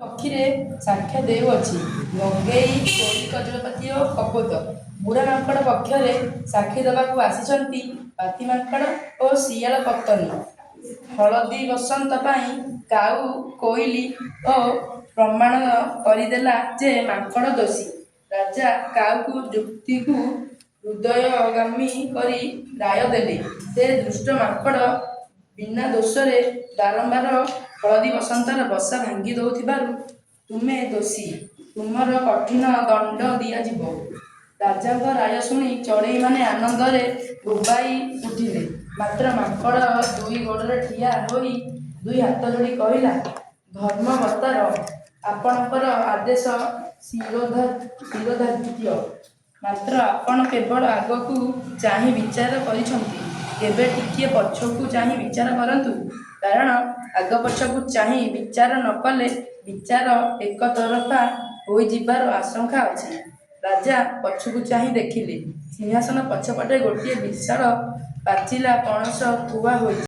ପକ୍ଷରେ ସାକ୍ଷ୍ୟ ଦେଉଅଛି ବଗେଇ, କୋଇଲି, କଜଳପାତି ଓ କପୋତ। ବୁଢ଼ା ମାଙ୍କଡ଼ ପକ୍ଷରେ ସାକ୍ଷୀ ଦେବାକୁ ଆସିଛନ୍ତି ପାତିମାଙ୍କଡ଼ ଓ ଶିଆଳପତନୀ। ହଳଦୀବସନ୍ତ ପାଇଁ କାଉ କୋଇଲି ଓ ପ୍ରମାଣ କରିଦେଲା ଯେ ମାଙ୍କଡ଼ ଦୋଷୀ। ରାଜା କାଉର ଯୁକ୍ତିକୁ ହୃଦୟଙ୍ଗମ କରି ରାୟ ଦେଲେ, ହେ ଦୁଷ୍ଟ ମାଙ୍କଡ଼, ବିନା ଦୋଷରେ ବାରମ୍ବାର ହଳଦୀବସନ୍ତର ବସା ଭାଙ୍ଗି ଦେଉଥିବାରୁ ତୁମେ ଦୋଷୀ। ତୁମର କଠିନ ଦଣ୍ଡ ଦିଆଯିବ। ରାଜାଙ୍କ ରାୟ ଶୁଣି ଚଢ଼େଇମାନେ ଆନନ୍ଦରେ ବୋବାଇ ଉଠିଲେ। ମାତ୍ର ମାଙ୍କଡ଼ ଦୁଇ ଗୋଡ଼ରେ ଠିଆ ହୋଇ ଦୁଇ ହାତ ଯୋଡ଼ି କହିଲା, ଧର୍ମାବତାର! ଆପଣଙ୍କର ଆଦେଶ ଶିରୋଧାର୍ଯ୍ୟ। ମାତ୍ର ଆପଣ କେବଳ ଆଗକୁ ଚାହିଁ ବିଚାର କରିଛନ୍ତି। ଏବେ ଟିକିଏ ପଛକୁ ଚାହିଁ ବିଚାର କରନ୍ତୁ। କାରଣ ଆଗପଛକୁ ଚାହିଁ ବିଚାର ନ କଲେ ବିଚାର ଏକତରଫା ହୋଇଯିବାର ଆଶଙ୍କା ଅଛି। ରାଜା ପଛକୁ ଚାହିଁ ଦେଖିଲେ, ସିଂହାସନ ପଛପଟେ ଗୋଟିଏ ବିଶାଳ ପାଚିଲା ପଣସ ଥୁଆ ହୋଇଛି।